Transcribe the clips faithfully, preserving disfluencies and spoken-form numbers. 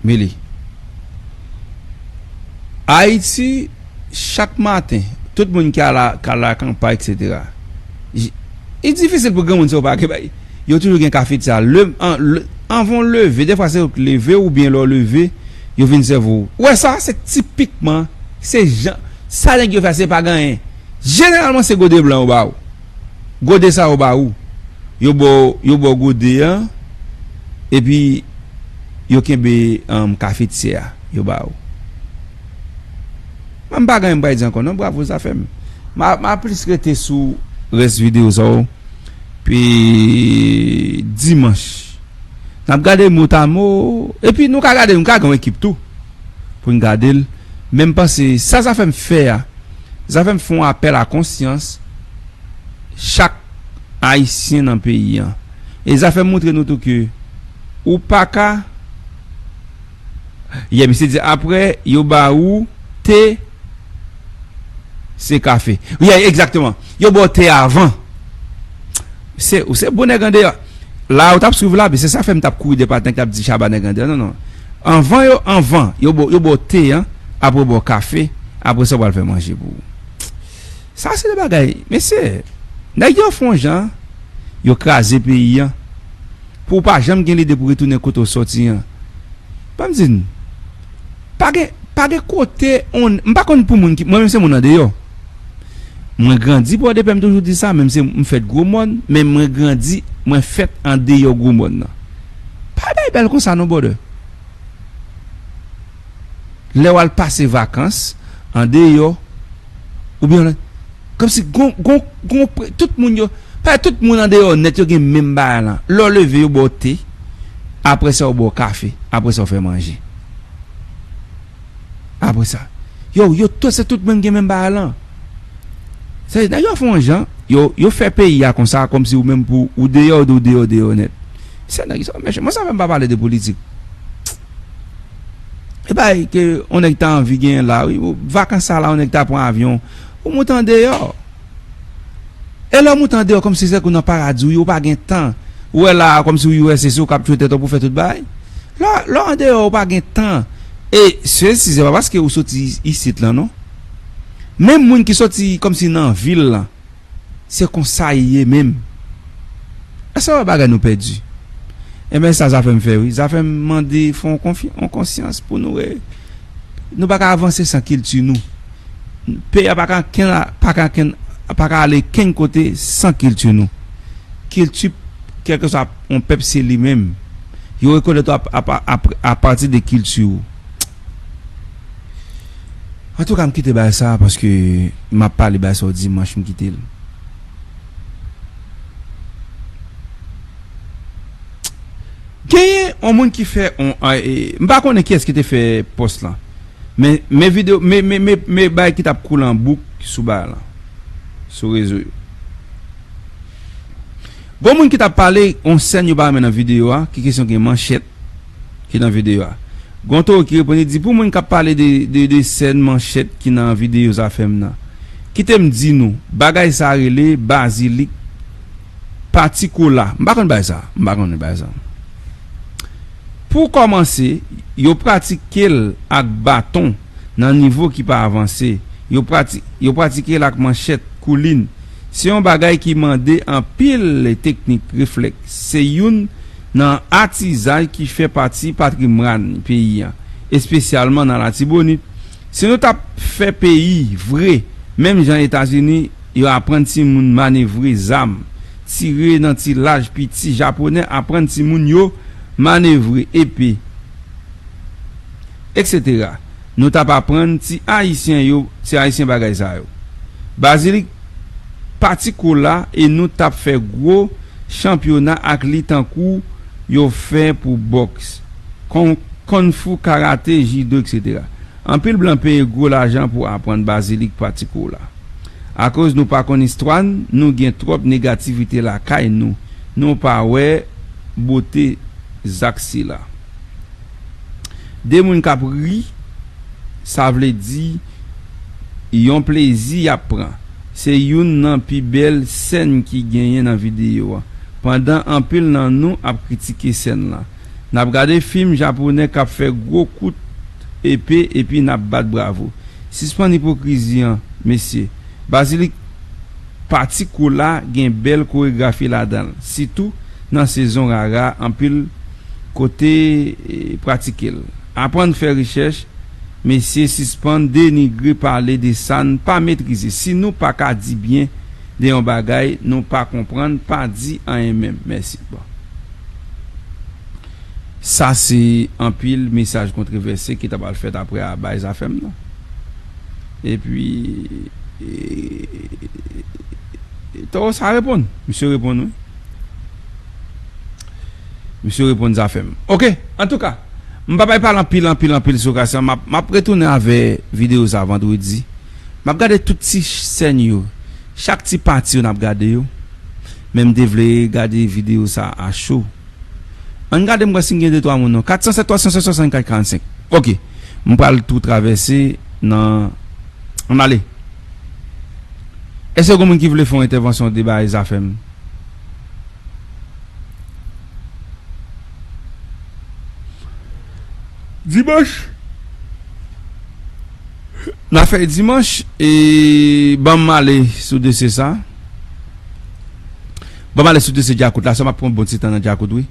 Vili. Ayiti, chak maten, tout moun ki al, ki al akanpay, etsetera. J-, li difisil pou granmoun sa yo pa gen bay. Yo toujou gen kafeterya. Le, an, le, anvan w leve, defwa se yo k leve oubyen lè w leve, yo vin sèvi w. Ou wè sa, se tipikman, se jan, sa nèg yo fè, se pa gen anyen. Jeneralman, se gode blan yo ba w. Gode sa yo ba ou. Yo ba w, yo ba w gode an, epi yo kenbe, um, kafetyè a, yo ba ou. Mwen, m pa gen anyen m pral di ankò non, bravo Zafèm. M a, m a plis rete sou rès videyo sa yo. Pi dimanch, n ap gade motamo, epi nou ka gade, nou ka gen yon ekip tou pou n gade l. Men m panse, sa Zafèm fè a, Zafèm fè yon apèl a konsyans chak Ayisyen nan peyi an. E Zafèm montre nou tou ke ou pa ka, yè, misye di, apre yo ba ou te, se kafe. Yè, egzakteman. Yo ba w te avan. Se, ou se bon nèg andeyò. La, ou t ap swiv la, men se sa fè m t ap kouri de paten k t ap di Shabba nèg andeyò. Non, non. Anvan yo, anvan, yo ba w, yo ba w te an, apre yo ba w kafe, apre sa, yo pral fè manje pou ou. Sa se de bagay, mesye, nèg yo fè yon jan, yo kraze peyi an, pou w pa janm gen lide pou retounen kote w sòti an. Ban m di n, pa gen, pa gen kote on, m pa konn pou moun ki, mwen menm se moun andeyò. Mwen grandi Pòdepè, m toujou di sa, menm se m fèt Gwo Mòn, men mwen grandi, mwen fèt andeyò Gwo Mòn nan. Pa bay bèl konsa non, brother. Lè w al pase vakans andeyò, oubyen, kòmsi gon, gon, gon pre-, tout moun yo, pa tout moun andeyò nèt yo gen menm bagay lan. Lè w leve, yo ba w te, apre sa, yo ba w kafe, apre sa, yo fè manje. Apre sa, yo, yo tout, se tout menm gen menm bagay lan. Se nèg yo fè yon jan, yo, yo fè peyi a konsa, kòmsi ou menm pou ou deyò, ou deyò, deyò nèt. Se nèg sa, mèche, mwen sa fè m pa pale de politik. E bay ke yon nèg ta anvi genyen la, wi. Vakans sa la, yon nèg ta pran avyon, ou moute andeyò. E lè w moute andeyò, kòmsi se kou nan paradi w ye, ou pa gen tan. Ou wè la, kòmsi w U S A, se ou k ap tchwe tèt ou pou fè tout bagay. Lè, lè w andeyò, ou pa gen tan. E se, si se pa paske ou soti isit lan, non. Menm moun ki soti kòmsi nan vil lan, se konsa li ye menm. Èske w wè bagay nou pèdi? Enben, sa Zafèm fè, wi. Zafèm mande fè yon konfi-, yon konsyans pou nou, e, nou pa ka avanse san kilti nou. Peyi a pa ka ken, pa ka ken, pa ka ale kenn kote san kilti nou. Kilti, kèlkeswa yon pèp, se li menm. Yo rekonèt ou a, a, a, apati de kilti ou. Antouka, m kite bagay sa a paske m ap pale bagay sa yo dimanch, m kite l. Genyen yon moun ki fè yon, a, e, m pa konnen kiyès ki te fè pòs lan. Men, men videyo, men, men, men, men bagay ki t ap koule an bouk sou bagay lan. Sou rezo yo. Gon moun ki t ap pale yon sèn yo pa renmen nan videyo a, ki kesyon gen manchèt ki nan videyo a. Gon toro ki reponn, li di, pou moun k ap pale de, de, de sèn manchèt ki nan videyo Zafèm nan, kite m di nou, bagay sa rele bazilik patikola. M pa konn bagay sa. M pa konn bagay sa. Pou kòmanse, yo pratike l ak baton nan nivo ki pa avanse. Yo prati-, yo pratike l ak manchèt, koulin. Se yon bagay ki mande anpil teknik, reflèks. Se youn nan atizay ki fè pati patrimwàn peyi a, espesyalman nan Latibonit. Si nou t ap fè peyi vre, menm jan Etazini, yo aprann timoun manevre zam, tire nan ti laj piti, Japonè aprann timoun yo manevre epe, etsetera. Nou t ap aprann ti Ayisyen yo, ti Ayisyen bagay sa yo. Bazilik patikola e nou t ap fè gwo chanpyona ak li tankou yo fè pou bòks, kon-, konnfou, karate, jido, etsetera. Anpil blan peye gwo lajan pou aprann bazilik patikola. Akoz nou pa konn istwa n, nou gen twòp negativite lakay nou, nou pa wè bote zak sila. De moun k ap ri, sa vle di yon plezi y ap pran. Se youn nan pi bèl sèn ki genyen nan videyo a, pandan anpil nan nou ap kritike sèn lan. N ap gade fim japonè k ap fè gwo kout epe epi n ap bat bravo. Sispann ipokrizi an, mesye. Bazilik pati kou la gen bèl koregrafi ladan l, sitou nan sezon rara, anpil kote e, pratike l. Aprann fè rechèch, mesye, sispann denigre, pale de sa n pa metrize. Si nou pa ka di byen de yon bagay, nou pa konprann, pa di anyen menm. Mèsi. Bon. Sa se anpil mesaj kontwovèse ki ta pral fèt apre a bay Zafèm nan. Epi e, e, Toro sa reponn. Misye reponn wi. Misye reponn Zafèm. Oke, antouka, m pa bay pale anpil, anpil, anpil sou ka sa. M ap, m ap retounen avè videyo sa vandredi. M ap gade tout ti sèn yo. Chak ti pati yo n ap gade yo. Men m te vle gade videyo sa a cho. Ann gade m wè si n gen de twa moun non. Kat san sèt twa san sèt swasannkat karannsenk. Oke. M pral tou travèse nan. Ann ale. Èske gen moun ki vle fè yon entèvansyon de bagay Zafèm? Dimanch. N a fè dimanch e ban m ale sou dosye sa. Ban m ale sou dosye Djakout la, sa m ap pran bon ti tan nan Djakout wi.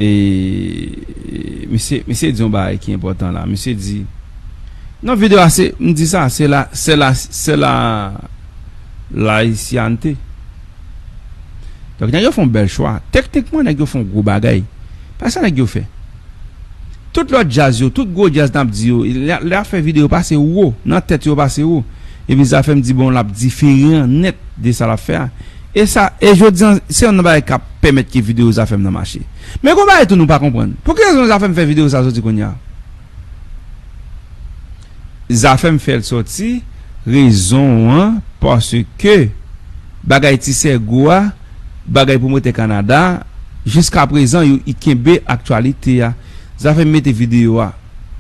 E misye, misye di yon bagay ki enpòtan la. Misye di, nan videyo a, se, m di sa, se la, se la, se la, la Haitianité. Donk, nèg yo fè yon bèl chwa. Teknikman, nèg yo fè yon gwo bagay. Paske sa nèg yo fè. Tout lòt djaz yo, tout gwo djaz n ap di yo, lè, lè y ap fè videyo pase wo, nan tèt yo pase wo. Epi Zafèm di bon, l ap diferan nèt de sa l ap fè a. E sa, e jodi an, se youn nan bagay k ap pèmèt ke videyo Zafèm nan mache. Men gon bagay tou nou pa konprann. Pou ki rezon Zafèm fè videyo sa soti kounye a? Zafèm fè l sòti, rezon an, paske bagay Ti Sègo a, bagay pwomotè Kanada, jiskaprezan, yo, i kenbe aktyalite a. Zafèm mete videyo a.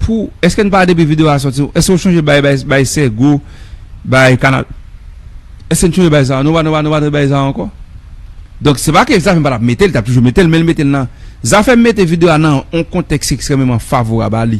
Pou, èske n pa depi videyo a sòti, èske w sonje bay, bay, bay Sègo, bay Kanada? Èske n sonje bay sa? Nou pa, nou pa, nou pa bay sa ankò? Donk, se pa ke Zafèm pa t ap mete l, li t ap toujou mete l, men l mete l nan. Zafèm mete videyo a nan yon kontèks ekstrèmeman favorab a li.